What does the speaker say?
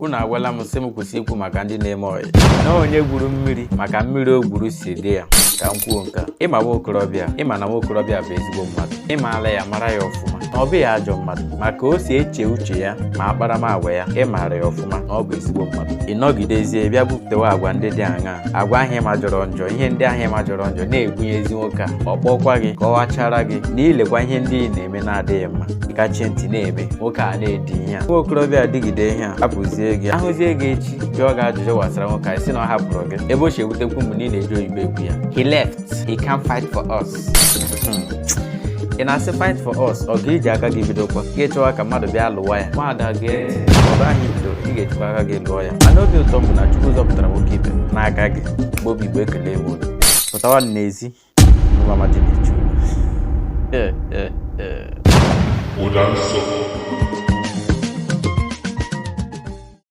Unu agwala m sị m kwụsị ikwu maka ndị na-eme ọyị na onye gwuru mmiri maka mmiri o gwuru si dị ya. Ka m kwuo nke a, ịma nwa okorobịa, ịma na nwa okorobịa bụ ezigbo mmadụ, ịmaala ya, mara ya ọfụma na ọ bụghị ajọ mmadụ, maka o si eche uche ya ma akparamagwa ya, ịmara ya ọfụma na ọ bụ ezigbo mmadụ. Ị nọgidezie bịa bupụtewa agwa ndị dị aṅaa, agwa ahụ ịma jọrọ njọ, ihe ndị ahụ ịma jọrọ njọ na-ebunyezi nwoke a. Ọ kpọkwa gị, kọwachara gị na ilekwa ihe ndị ị na-eme na-adịghị mma, ịkachie ntị na-eme, nwoke a na-edi ihe a. Nwa okorobịa dịgide ihe a, hapụzie gị, ahụzie gị echi, jụọ gị ajụjụ gbasara nwoke a, sị na ọ hapụrụ gị. Ebe o si ewutekwu m na ị na-eji oyibo ekwu ya, "He left, he can't fight for us." Ị na-asị fight for us, ọ ga-eji aka gị bidokwa gị chọwa ka mmadụ bịa lụwa ya. Nwaada, gee ntị, ọgụ ahụ bidoro, ị ga-ejikwa aka gị lụọ ya. Mana obi ụtọ m bụ na Chukwu zọpụtara nwoke ibe n'aka gị. Mgbe obi Igbo, ekele m unu. Pụtawa n'ezi mama dị na-echu. Ụda nsọ.